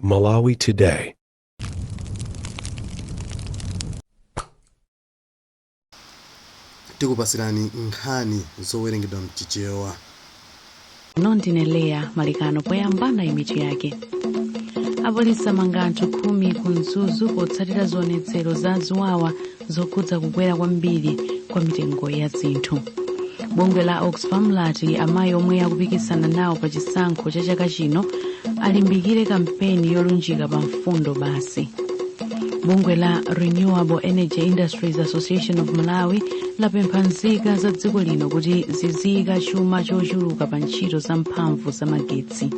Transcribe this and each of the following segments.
Malawi Today. Tikupasirani nkhani zowerengedwa mChichewa. No ndine Leya Malikano. Poyamba nayi mitu yake. Apolisi amanga anthu 10 ku Mzuzu potsatira zionetsero za ziwawa zokhudza kukwera kwambiri kwa mitengo ya zinthu. Bungwe la Oxfam lati amayi omwe akupikisana nawo pa chisankho cha chaka chino alimbikire kampeni yolunjika pa mfundo basi. Bungwe la Renewable Energy Industries Association of Malawi lapempha nzika za dziko lino kuti ziziyika chuma chochuluka pa ntchito za mphamvu za magetsi.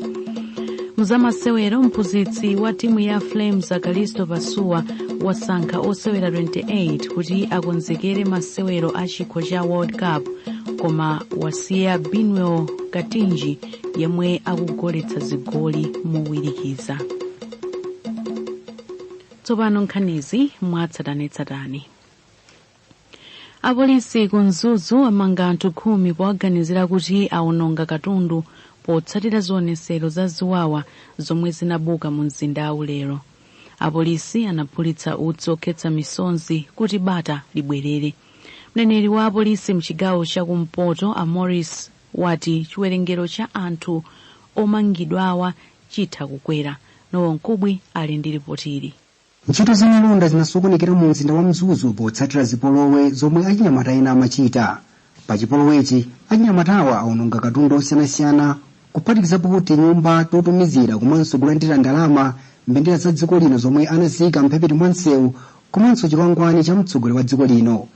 Muzamasewero, mphunzitsi wa timu ya Flames Kalisto Pasuwa wasankha osewera 28 kuti akonzekere masewero a chikho cha World Cup, koma wasiya Binwell Katinji yemwe akugoletsa zigoli mowirikiza. Tsopano nkhanizi mwatsatanetsatane. Apolisi ku Mzuzu amanga anthu 10 powaganizira kuti awononga katundu potsatira zionesero za ziwawa zomwe zinabuka mu mzindawu lero. Apolisi anaphulitsa utsi okhetsa misonzi kuti bata libwerere. Mneneri wa apolisi mchigawo chakumpoto a Morris wati chiwerengero cha anthu omangidwawa chitha kukwera. Nowo Nkubwi ali ndi ripotili. Ntchito za malonda zinasokonekera mu mzinda wa Mzuzu potsatira zipolowe zomwe achinyamata ena amachita. Pa chipolowechi, achinyamatawa aononga katundu osiyanasiyana, kuphatikizapo kuti nyumba totumizira komanso kulandira ndalama, mbendera za dziko lino zomwe anaziyika mphepete mwa msewu, komanso chikwangwani cha mtsogoleri wa dziko lino.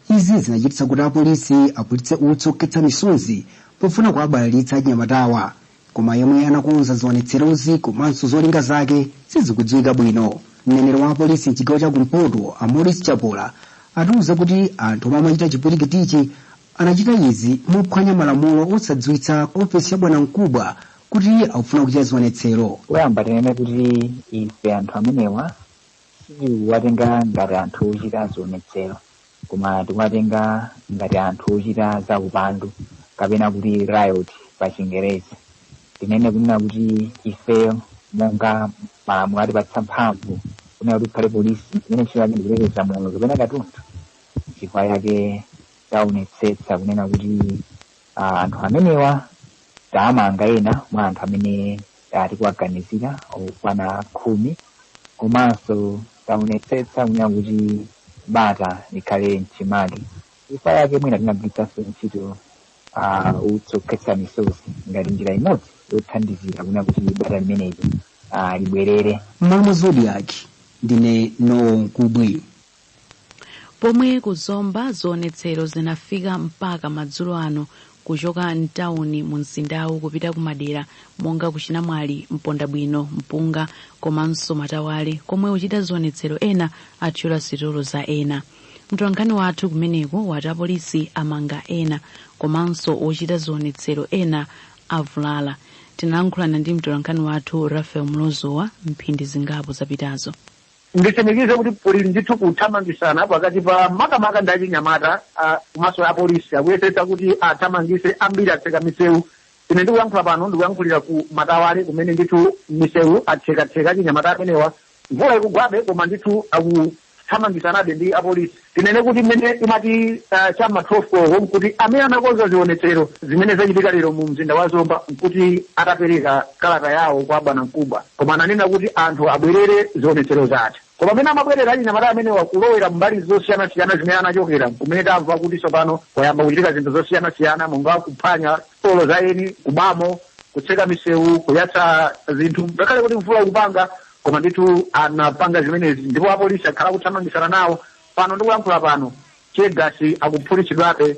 Izi zinachititsa kuti apolisi aphulitse utsi okhetsa misonzi pofuna kuwabalalitsa achinyamatawa, koma yemwe anakonza zionetserozi komanso zolinga zake sizikudziwika bwino. Mneneri wa apolisi mchigawo cha kumpoto a Maurice Chapola atiuza kuti anthu omwe amachita chipwirikitichi anachita izi mophwanya malamulo osadziwitsa ofesi ya bwanamkubwa kuti akufuna kuchita zionetsero. Poyamba tinene kuti ife anthu amenewa sitikuwatenga ngati anthu ochita zionetsero, koma tikuwatenga ngati anthu ochita zaupandu kapena kuti riot pa Chingerezi. Tinene kunena kuti ifeyo monga malamulo atipatsa mphamvu kunena kuti kukhale polisi imene ntchito yake ndikuteteza moyo kapena katundu, chifukwa yake taonetsetsa kunena kuti anthu amenewa tamanga ena mwa anthu amene tikuwaganizira okwana 10, komanso taonetsetsa kunena kuti bata likhale mchimake. Chifukwa yake mwina tinagwiritsanso ntchito utsi okhetsa misozi ngati njira imodzi yothandizira kunena kuti bata limeneli libwerere. M'malo mwa Zodiak, ndine Nowo Nkubwi. Pomwe kuzomba zionetsero zinafika mpaka madzulo ano kuchoka mtawuni mu mzindawu kupita kumadera monga kuchinamwali, Mpondabwino, Mpunga komanso Matawale, komwe uchita zionetsero ena athyola sitolo za ena. Mtolankhani wathu kumeneko wati apolisi amanga ena komanso ochita zionetsero ena avulala. Tinalankhulana ndi mtolankhani wathu Rafael Mlozowa mphindi zingapo zapitazo. Nditsimikize kuti kuli ndithu kuthamangisana pakati pa makamaka ndi achinyamata komanso apolisi akuyesetsa kuti athamangise ambiri, atseka misewu. Ine ndikuyankhula pano ndikuyankhulira ku Matawale kumene ndithu misewu atsekatseka achinyamata amenewa. Mvula ikugwabe koma ndithu akuthamangisanabe ndi apolisi. Tinene kuti mmene imati cham'ma 12 koloko nkuti amene anakonza zionetsero zimene zachitika lero mu mzinda wa Zomba nkuti atapereka kalata yawo kwa bwanamkubwa, koma ananena kuti anthu abwerere, zionetsero zatha. Koma amene amabwerera achinyamata amenewa kulowera mbali zosiyanasiyana zimene anachokera, kumene tamva kuti tsopano kwayamba kuchitika zinthu zosiyanasiyana monga kuphwanya sitolo za eni, kubamo, kutseka misewu, kuyatsa zinthu, ngakhale kuti mvula ikupanga, koma ndithu anapanga zimenezi ndipo apolisi akhala kuthamangisana nawo. Pano ndikuyankhula pano teargas akuphulitsidwabe.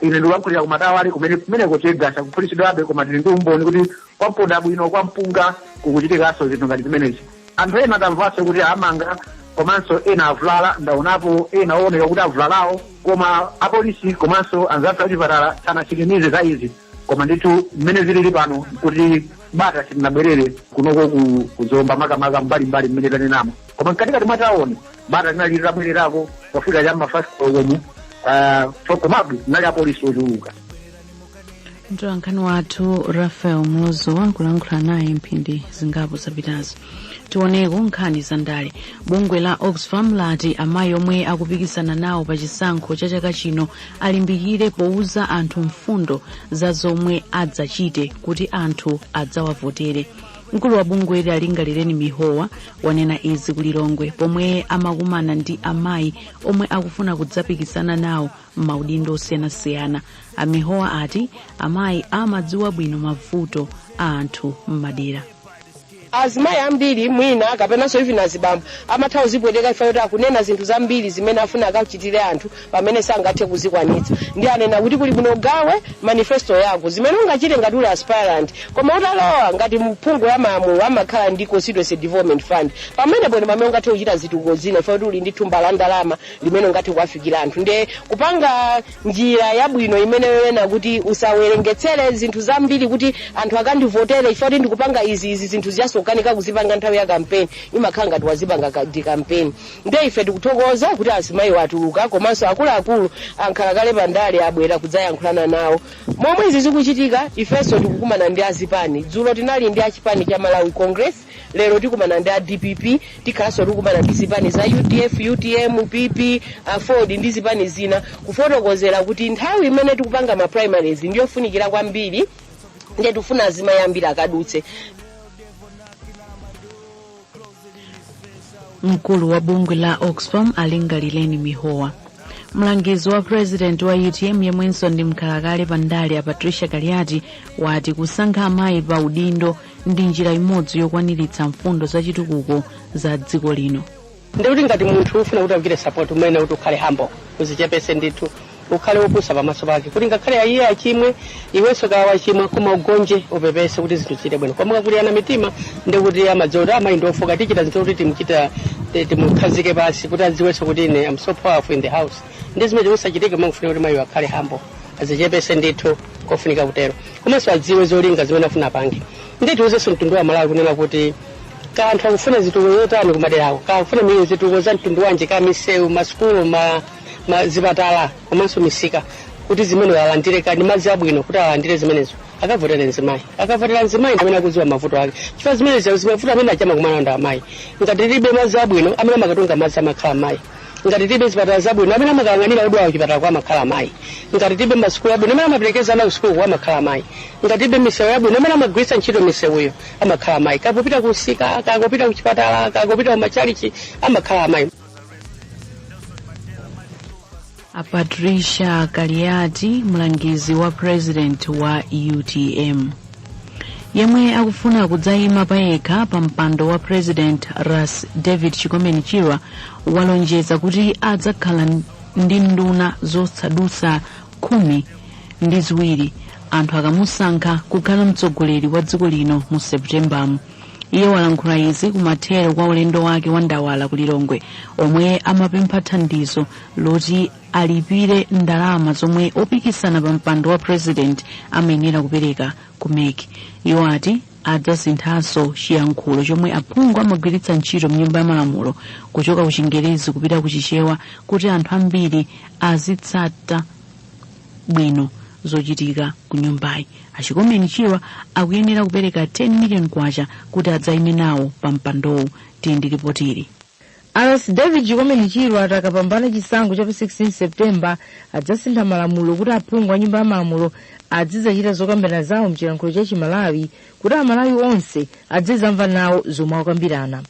Ine ndikuyankhulira ku Matawale kumene kumeneko teargas akuphulitsidwabe, koma tili ndi umboni kuti kwa Mpondabwino, kwa Mpunga kukuchitikanso zinthu ngati zimenezi. Anthu ena tamvanso kuti amanga komanso ena avulala. Ndaonapo ena ooneka kuti avulalawo, koma apolisi komanso anzathu achipatala sanatsimikize za izi. Koma ndithu mmene zilili pano kuti bata silinabwerere kunoko kuzomba makamaka mbalimbali mmene tanenamo, koma mkatikati mwa tawuni bata linali litabwererako pofika cha ma 5 koloko, komabe kunali apolisi ochuluka. Mtolankhani wathu Rafael Mlozo akulankhula naye mphindi zingapo zapitazo. Tioneko nkhani za ndale. Bungwe la Oxfam lati amayi omwe akupikisana nawo pa chisankho cha chaka chino alimbikire powuza anthu mfundo za zomwe adzachite kuti anthu adzawavotere. Mkulu wa bungweli, Alingalireni Mihowa, wanena izi ku Lilongwe pomwe amakumana ndi amayi omwe akufuna kudzapikisana nawo m'maudindo osiyanasiyana. Amihowa ati amayi amadziwa bwino mavuto a anthu m'madera. Azimayi ambiri mwina kapenanso even azibambo amatha kuzipweteka ife kuti akunena zinthu zambiri zimene afuna akachitire anthu pamene sangathe kuzikwanitsa. Ndi anena kuti kuli bwino ugawe manifesto yako, zimene ungachite ngati uli aspirant, koma utalowa ngati mphungu ya malamulo amakhala ndi Constituency Development Fund, pamene bwino pamene ungathe kuchita zitukuko zina ife kuti uli ndi thumba la ndalama limene ungathe kuwafikira anthu. Ndiye kupanga njira yabwino imene yonena kuti usawerengetsere zinthu zambiri kuti anthu akandivotere ife kuti ndikupanga izi izi, zinthu ziyasokanika kuzipanga nthawi ya kampeni, imakhala ngati wazipanga ndi kampeni. Ndiye ife tikuthokoza kuti azimayi atuluka, komanso akuluakulu ankhalakale pandale abwera kudzayankhulana nawo. Momwe izi zikuchitika, ifenso tikukumana ndi azipani. Dzulo tinali ndi achipani cha Malawi Congress, lero tikumana ndi a DPP, tikhalanso tikukumana ndi zipani za UDF, UTM, PP, AFORD ndi zipani zina, kufotokozera kuti nthawi imene tikupanga ma primaries ndiyofunikira kwambiri, ndiye tifuna azimayi ambiri akadutse. Mkulu wa bungwe la Oxfam, Alingalireni Mihowa. Mlangizi wa president wa UTM yemwenso ndi mkhalakale pa ndale a Patricia Kaliati wati kusankha amayi pa udindo ndi njira imodzi yokwaniritsa mfundo zachitukuko za dziko lino. Ndikuti ngati munthu ufuna kuti akugwire support, umene kuti ukhale humble, uzichepese ndithu, ukhale wopusa pamaso pake, kuti ngakhale iye achimwe, iwenso kaya wachimwa, koma ugonje, upepese kuti zinthu zichite bwino. Koma kakulirana mitima, ndikuti amadziwa kuti amayi ndiofoka, tichita zinthu kuti timuchita timukhazike pasi kuti adziwenso kuti ine am so powerful in the house. Ndi zimene zisachitike, mangofuna kuti mayiyo akhale humble, azichepese ndithu, kofunika kutero, komanso adziwe zolinga zimene afuna apange. Ndi tiuzenso mtundu wa Malawi kunena kuti kanthu akufuna zitukuko zotani kumaderako, kakufuna zitukuko za mtundu wanji, ka misewu, masukulu, ma zipatala komanso misika, kuti zimene alandire, kani madzi abwino, kuti alandire zimenezo, akavotera mzimayi. Akavotera mzimayi amene akudziwa mavuto ake, chifukwa zimenezi mavuto amene achama kumana ndi amayi. Ngati tilibe madzi abwino, amene amakatunga madzi amakhala amayi. Ngati tilibe zipatala zabwino, amene amakayang'anira odwala kuchipatala kwa amakhala amayi. Ngati tilibe masukulu abwino, amene amaperekeza ana kusukulu kwa amakhala amayi. Ngati tilibe misewu yabwino, amene amagwiritsa ntchito misewuyo amakhala amayi. Kakupita kusika, kakupita kuchipatala, kakupita kumachalichi, amakhala amayi. A Patricia Kaliati, mlangizi wa president wa UTM. Yemwe akufuna kudzayima payekha pa mpando wa president, Ras David Chikomeni Chirwa, walonjeza kuti adzakhala ndi nduna zosadutsa 12 anthu akamusankha kukhala mtsogoleri wa dziko lino mu Septembamu. Iye walankhula izi kumathero kwa ulendo wake wa ndawala ku Lilongwe, omwe amapempha thandizo loti alipire ndalama zomwe opikisana pa mpando wa president amayenera kupereka ku MEC. Iwo ati adzasinthanso chiyankhulo chomwe aphungu amagwiritsa ntchito mnyumba ya malamulo kuchoka ku Chingerezi kupita ku Chichewa, kuti anthu ambiri azitsata bwino zochitika ku nyumbayi. Achikomeni Chirwa akuyenera kupereka 10 million kwacha kuti adzayime nawo pa mpandowu. Tili ndi ripotili. Ras David Chikomeni Chirwa atakapambana chisankho cha pa 16 Septemba, adzasintha malamulo kuti aphungu a nyumba ya malamulo azidzachita zokambirana zawo mchilankhulo cha Chimalawi, kuti Amalawi onse azidzamva nawo zomwe akukambirana.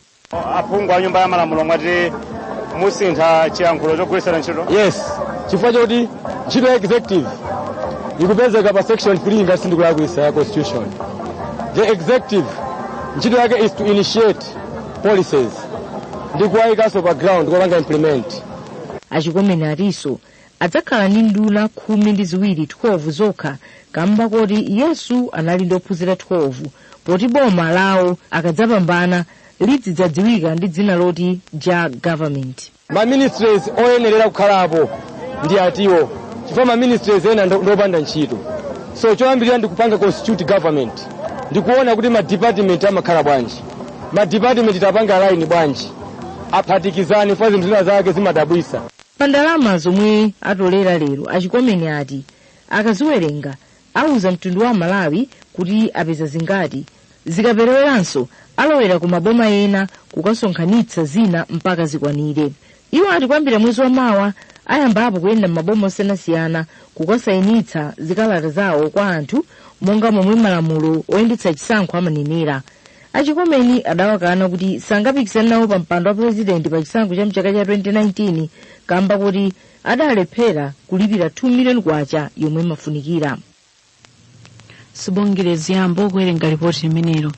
Aphungu a nyumba ya malamulo, mwati musintha chiyankhulo chogwiritsira ntchito? Yes, chifukwa choti ntchito ya executive ikupezeka pa section 3, ngati sindikulakwitsa, ya constitution. The executive ntchito yake is to initiate policies ndi kuwayikanso pa ground kupanga implement. Achikomeni atinso adzakhala ndi nduna 12, 12 zokha, kamba koti Yesu anali ndi ophunzira 12, poti boma lawo akadzapambana lidzidzadziwika ndi dzina loti Ja Government. Ma ministries oyenerera kukhalapo ndi atiwo, chifukwa ma ministries ena ndopanda ntchito. So choyambirira ndi kupanga constitute government, ndikuona kuti ma department amakhala bwanji, ma department tapanga line bwanji, aphatikizani, chifukwa zinthu zina zake zimadabwisa. Pa ndalama zomwe atolera lero, Achikomeni ati akaziwerenga Auza mtundu wa Malawi kuti apeza zingati. Zikapereweranso alowera ku maboma ena kukasonkhanitsa zina mpaka zikwanire. Iwo ati kuyambira mwezi wa mawa ayambapo kuyenda m'maboma osiyanasiyana kukasayinitsa zikalata zawo kwa anthu monga momwe malamulo oyendetsa chisankho amanenera. Achikomeni adawakana kuti sangapikisane nawo pa mpando wa purezidenti pa chisankho cha mchaka cha 2019 kamba kuti adalephera kulipira 2 million kwacha yomwe imafunikira. Sibongile Ziyambo kuwerenga ripoti limenelo.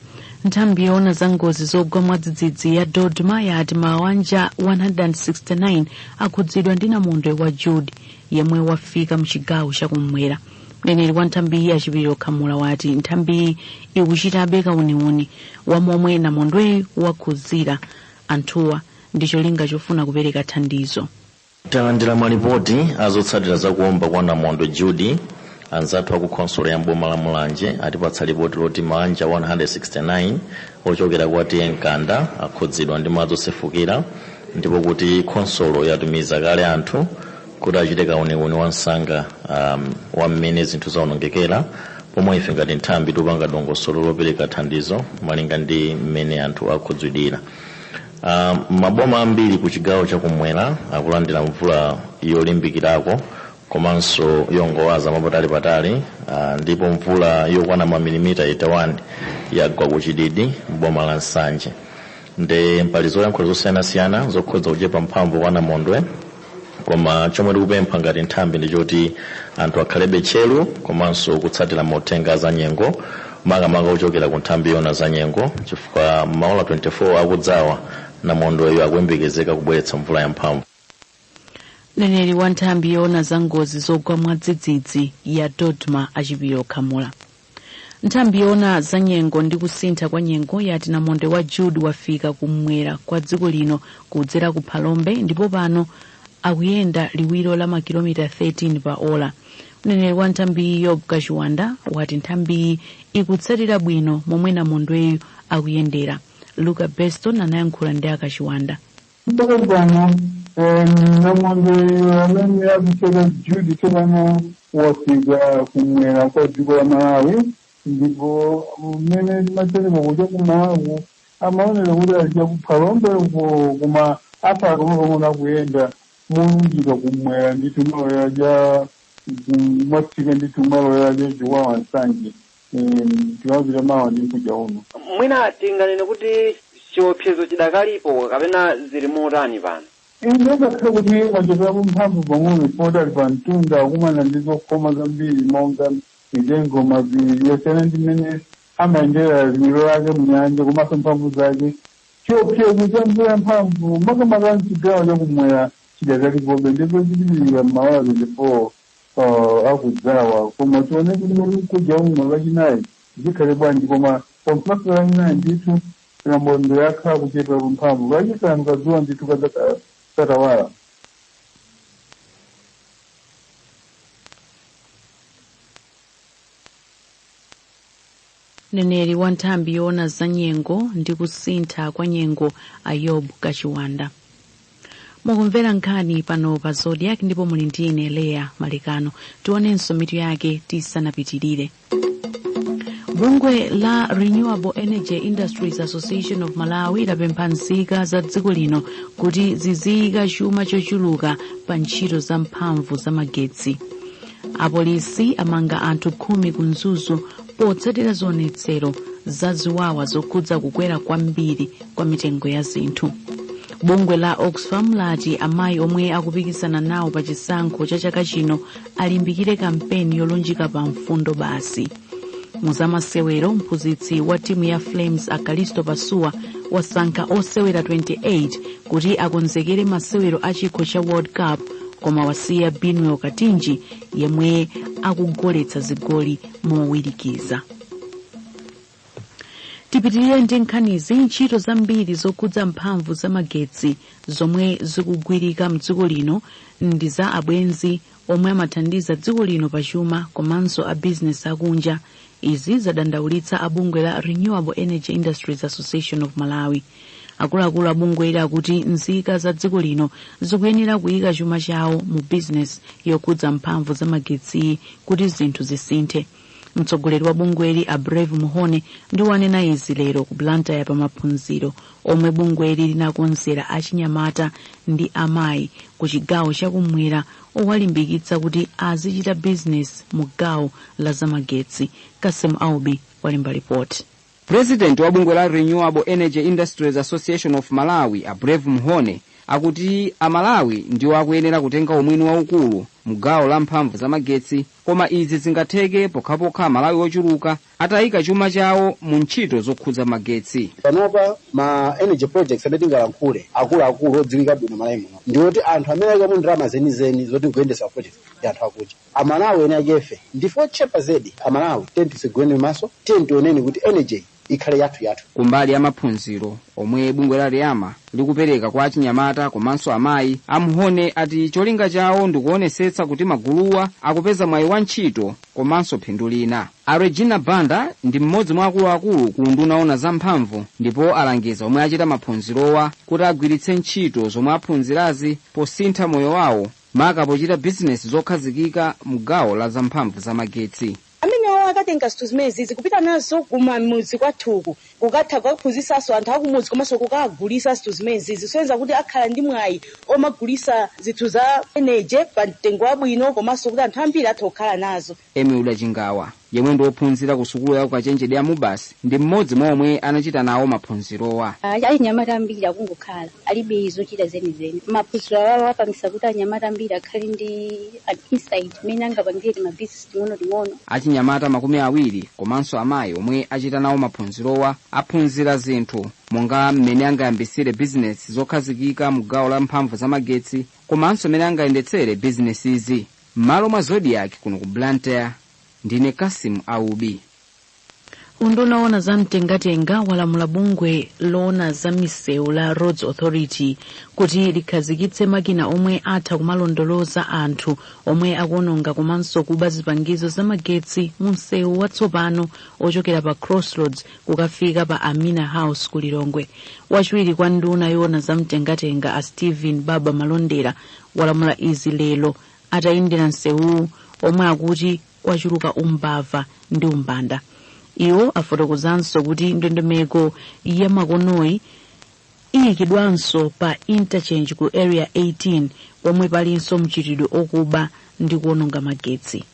Nthambi yoona za ngozi zogwa mwadzidzidzi ya DoDMA yati mabanja 169 akhudzidwa ndi namondwe wa Jude yemwe wafika mchigawo chakummwera. Mneneri wa nthambiyi, Achipiriro Khamula, wati nthambiyi ikuchitabe kauniuni wa momwe namondweyu wakhudzira anthuwa ndi cholinga chofuna kupereka thandizo. Talandira malipoti azotsatira zakuomba kwa namondwe Judy. Anzathu aku khonsolo ya mboma la Mulanje atipatsa lipoti loti mabanja 169 ochokera kwa T/A Mkanda akhudzidwa ndi madzi osefukira, ndipo kuti khonsolo yatumiza kale anthu kuti achite kauniuni wa msanga wa mmene zinthu zawonongekera, pomwe ife ngati nthambi tikupanga dongosolo lopereka thandizo malinga ndi mmene anthu akhudzidwira. Maboma ambiri ku chigawo chakumwera akulandira mvula yolimbikirako komanso yongowaza mwapatalipatali, ndipo mvula yokwana mamilimita 81 yagwa ku Chididi mboma la Nsanje. Nde pali zoyankhula zosiyanasiyana zokhudza kuchepa mphamvu kwa namondwe, koma chomwe tikupempha ngati nthambi ndi choti anthu akhalebe tcheru komanso kutsatira mauthenga za nyengo, makamaka kuchokera ku nthambi yoona za nyengo, chifukwa maola 24 akudzawa namondweyo akuyembekezeka kubweretsa mvula yamphamvu. Mneneri wa nthambi yoona za ngozi zogwa mwadzidzidzi ya DoDMA, Achipiriro Khamula. Nthambi yoona za nyengo ndi kusintha kwa nyengo yati namondwe wa Jude wafika kumwera kwa dziko lino kudzera ku Phalombe, ndipo pano akuyenda liwiro la makilomita 13 pa ola. Mneneri wa nthambiyi, Yob Kachiwanda, wati nthambiyi ikutsatira bwino momwe namondweyu akuyendera. Luka Beston anayankhula ndi Akachiwanda. Mpaka pano namondwe amene akucheka Jude tsopano wafika kumwera kwa dziko la Malawi, ndipo mmene timachereka kucha kumawaku amaonera kuti alicha kuPhalombe uko, koma apa pang'ono akuyenda molunjika kumwera ndithu, malowera ja mwafika ndithu malowera ja Chikwawa, Nsanje, tiwapita mawa ndi kuja uno. Mwina tinganene kuti chiopsezo chidakalipo kapena zili motani pano? Ine ngakhale kuti wacheperapo mphamvu pang'ono, chifukwa ali pa mtunda akumana ndi zokhoma zambiri monga mitengo, mapiri, yosiyana ndi mmene amayendera liwiro lake mnyanja komanso mphamvu zake. Chiopsezo cha mvula yamphamvu makamaka mchigawo chakumwera chidakalipobe, ndipo chipitirira m'maola 24 akudzawa, koma tione kuti kuja uno Lachinayi zikhale bwanji. Koma pamphasa Lachinayi ndithu namondwe yakhala kucheperapo mphamvu. Lachisanu kadzuwa ndithu kadzakatawala. Mneneri wa nthambi yoona za nyengo ndi kusintha kwa nyengo, Ayob Kachiwanda. Mukumvera nkhani pano pa Zodiak ndipo muli ndi ine, Leya Malekano. Tionenso mitu yake tisanapitirire. Bungwe la Renewable Energy Industries Association of Malawi lapempha nzika za dziko lino kuti ziziyika chuma chochuluka pa ntchito za mphamvu za magetsi. Apolisi amanga anthu 10 ku Mzuzu potsatira zionetsero za ziwawa zokhudza kukwera kwambiri kwa mitengo ya zinthu. Bungwe la Oxfam lati amayi omwe akupikisana nawo pa chisankho cha chaka chino alimbikire kampeni yolunjika pa mfundo basi. Muzamasewero, mphunzitsi wa timu ya Flames, Akalisto Pasuwa, wasankha osewera 28 kuti akonzekere masewero a chikho cha World Cup, koma wasiya Binwell Katinji yemwe akugoletsa zigoli mowirikiza. Tipitirire ndi nkhanizi. Ntchito zambiri zokhudza mphamvu zamagetsi zomwe zikugwirika mdziko lino ndi za abwenzi omwe amathandiza dziko lino pachuma komanso a bizinesi akunja. Izi zadandaulitsa abungwe la Renewable Energy Industries Association of Malawi. Akuluakulu abungweli akuti nzika za dziko lino zikuyenera kuyika chuma chawo mu bizinesi yokhudza mphamvu zamagetsi kuti zinthu zisinthe. Mtsogoleri wa bungweli a Brave Muhone ndi wanena izi lero ku Blantyre pa maphunziro omwe bungweli linakonzera achinyamata ndi amayi ku chigawo chakumwera, owalimbikitsa kuti azichita bizinesi mu gawo la zamagetsi. Kasim Aubi walemba ripoti. Purezidenti wa bungwe la Renewable Energy Industries Association of Malawi, a Brave Mhone, akuti Amalawi ndiwo akuyenera kutenga umwini waukulu mu gawo la mphamvu zamagetsi, koma izi zingatheke pokhapokha Amalawi ochuluka atayika chuma chawo mu ntchito zokhudza magetsi. Panopa ma energy projects amene tingalankhule akuluakulu odziwika bwino Malawi muno ndiwoti anthu amene ayikamo ndalama zenizeni zoti nkuyendesa project ndi anthu akuja. Amalawi ene akefe ndife ochepa zedi. Amalawi, tiye tiseguleni maso, tiye tioneni kuti energy ikhale yathu yathu. Kumbali ya maphunziro omwe bungwe la REAMA likupereka kwa achinyamata komanso amayi, aMhone ati cholinga chawo ndikuonesetsa kuti maguluwa akupeza mwayi wa ntchito komanso phindu lina. A Regina Banda ndi mmodzi mwa akuluakulu ku unduna owona zamphamvu, ndipo alangiza omwe achita maphunzirowa kuti agwiritse ntchito zomwe aphunzirazi posintha moyo wawo, maka pochita bizinesi zokhazikika mu gawo la zamphamvu zamagetsi. Amenewo akatenga zinthu zimenezi kupita nazo kumamudzi kwathuku, kukatha kukaphunzisanso anthu akumudzi komanso kukagulisa zinthu zimenezi, zisonyeza kuti akhala ndi mwayi omagulisa zinthu za energy pa mtengo wabwino, komanso kuti anthu ambiri atha kukhala nazo. Emiuda Chingawa, yemwe ndi wophunzira ku sukulu ya ukachenjede ya MUBAS, ndi mmodzi mwa omwe anachita nawo maphunzirowa. Achinyamata ambiri akungokhala alibe zochita zenizeni. Maphunziro awawo apangisa kuti anyamata ambiri akhale ndi an insight imene angapangire mabizinesi ting'onoting'ono. Achinyamata 20 komanso amayi omwe achita nawo maphunzirowa aphunzira zinthu monga mmene angayambisire bizinesi zokhazikika mu gawo la mphamvu zamagetsi komanso mmene angayendetsere bizinesizi. M'malo mwa Zodiak kuno ku Blantyre, ndine Kasim Aubi. Unduna owona za mtengatenga walamula bungwe loona za misewu la Roads Authority kuti likhazikitse makina omwe atha kumalondoloza anthu omwe akuononga komanso kuba zipangizo zamagetsi mu msewu watsopano ochokera pa Crossroads kukafika pa Amina House ku Lilongwe. Wachiwiri kwa nduna yoona za mtengatenga a Stephen Baba Malondera walamula izi lero atayendera msewuwu omwe akuti kwachuluka umbava ndi umbanda. Iwo afotokozanso kuti ndondomeko ya makonoyi iyikidwanso pa interchange ku Area 18 pomwe palinso mchitidwe okuba ndi kuononga magetsi.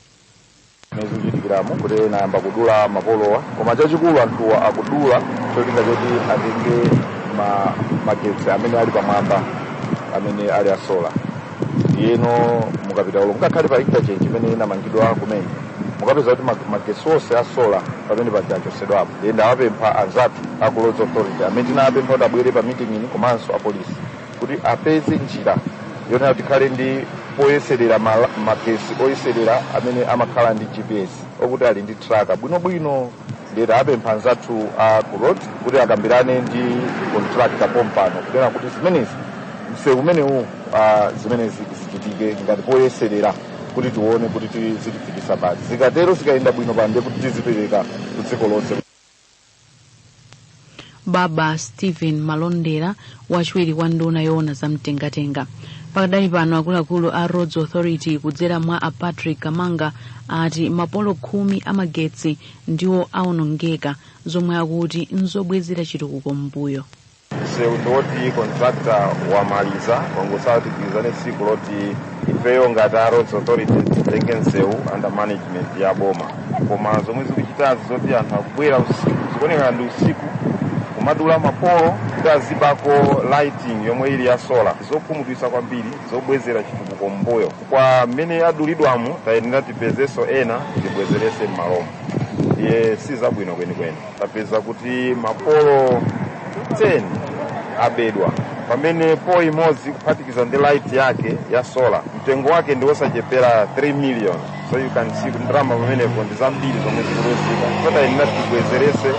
Zikuchitikiramo kuti ena ayamba kudula mapolowa, koma chachikulu anthuwa akudula cholinga choti atenge magetsi amene ali pamwamba amene ali a solar. Ndiyeno mukapita ulo mukakhale pa interchange imene inamangidwa kumene, mukapeza kuti magetsi onse a solar pamene paja achosedwapo. Ndiye ndawapempha anzathu aku Roads Authority amene tinawapempha kuti abwere pa meeting ini komanso apolisi kuti apeze njira yonena tikhale ndi poyeserera magetsi oyeserera amene amakhala ndi GPS okuti ali ndi tracker bwinobwino. Ndiye tapempha anzathu a ku road kuti akambirane ndi contractor pompano kunena kuti zimenezi, msewu umenewu, zimenezi zichitike ngati poyeserera kuti tione kuti zitifikisa pati. Zikatero, zikayenda bwino pano, ndiye kuti tizipereka ku dziko lonse. Baba Stephen Malondera, wachiwiri kwa nduna yoona zamtengatenga. Pakadali pano akuluakulu a Roads Authority kudzera mwa a Patrick Kamanga ati mapolo 10 amagetsi ndiwo awonongeka, zomwe akuti nzobwezera chitukuko m'mbuyo. Msewu ndiwoti contractor wamaliza, wangosala tigwirizane tsiku loti ifeyo ngati a Roads Authority titenge msewu under management ya boma. Koma zomwe zikuchitazi zoti anthu akubwera usiku, zikuoneka ndi usiku, kumadula mapolo kuti azibako lighting yomwe ili ya solar. Zokhumudwitsa kwambiri, zobwezera chitukuko m'mbuyo. Kwa mmene adulidwamo, tayenera tipezenso ena tibwezerese m'malomo, ndiye si zabwino kwenikweni. Tapeza kuti mapolo 10 abedwa, pamene pole imodzi kuphatikiza ndi light yake ya solar mtengo wake ndi wosachepera 3 million. So you can see kuti ndalama pamenepo ndi zambiri zomwe zikuluzika, so tayenera tibwezerese.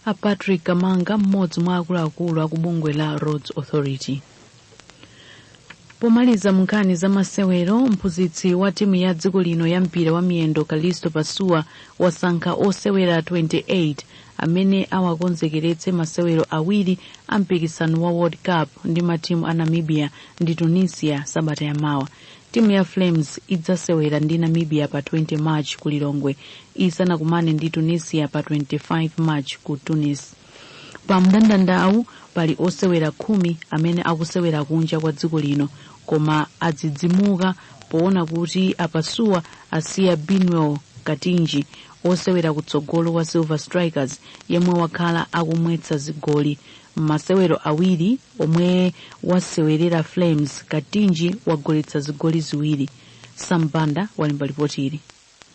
A Patrick Kamanga, mmodzi mwa akuluakulu aku bungwe la Roads Authority. Pomaliza mu nkhani za masewero, mphunzitsi wa timu ya dziko lino ya mpira wa miyendo Kalisto Pasuwa wasankha osewera 28 amene awakonzekeretse masewero awiri a mpikisano wa World Cup ndi matimu a Namibia ndi Tunisia sabata yamawa. Timu ya Flames idzasewera ndi Namibia pa 20 March ku Lilongwe isanakumane ndi Tunisia pa 25 March ku Tunis. Pa mndandandawu pali osewera 10 amene akusewera kunja kwa dziko lino, koma adzidzimuka poona kuti apasuwa asiya Binwell Katinji, osewera kutsogolo wa Silver Strikers, yemwe wakhala akumwetsa zigoli m'masewero 2 omwe wasewerera Flames. Katinji wagoletsa zigoli 2. Sambanda walemba ripoti ili.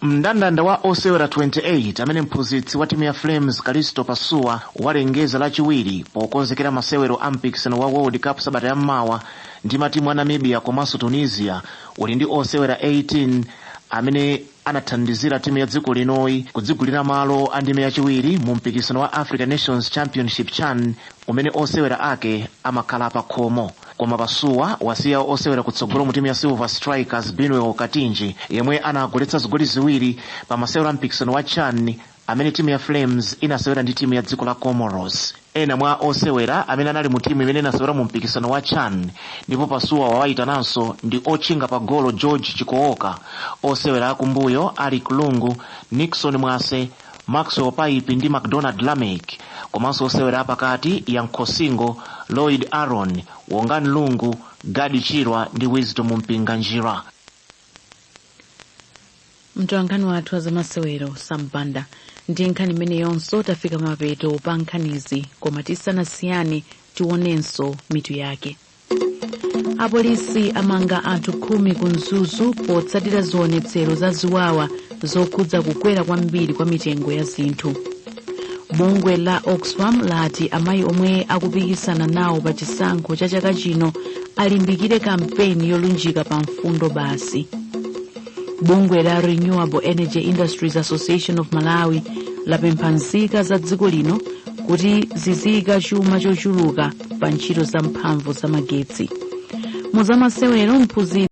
Mndandanda wa osewera 28 amene mphunzitsi wa timu ya Flames Kalisto Pasuwa walengeza Lachiwiri pokonzekera masewero a mpikisano wa World Cup sabata yammawa ndi matimu a Namibia komanso Tunisia uli ndi osewera 18 amene anathandizira timu ya dziko linoyi kudzigulira malo a ndime yachiwiri mu mpikisano wa African Nations Championship CHAN umene osewera ake amakhala pa khomo. Koma Pasuwa wasiya osewera kutsogolo mu timu ya Silver Strikers Binwell Katinji, yemwe anagoletsa zigoli 2 pa masewero a mpikisano wa CHAN amene timu ya Flames inasewera ndi timu ya dziko la Comoros. Ena mwa osewera amene anali mu timu imene inasewera mu mpikisano wa CHAN ndipo Pasuwa wawayitananso ndi otchinga pa golo George Chikooka, osewera akumbuyo Alick Lungu, Nixon Mwase, Maxwell Paipi ndi McDonald Lamek, komanso osewera apakati Yankhosingo, Lloyd Aaron, Wongani Lungu, Gadi Chirwa ndi Wisdom Mpinganjira. Mtolankhani wathu azamasewero Sambanda. Ndi nkhani imene yonso tafika mapeto pa nkhanizi, koma tisanasiyane tionenso mitu yake. Apolisi amanga anthu 10 ku Mzuzu potsatira zionetsero za ziwawa zokhudza kukwera kwambiri kwa mitengo ya zinthu. Bungwe la Oxfam lati amayi omwe akupikisana nawo pa chisankho cha chaka chino alimbikire kampeni yolunjika pa mfundo basi. Bungwe la Renewable Energy Industries Association of Malawi lapempha nzika za dziko lino kuti ziziyika chuma chochuluka pa ntchito za mphamvu za magetsi. Muzamasewero, mphunzitsi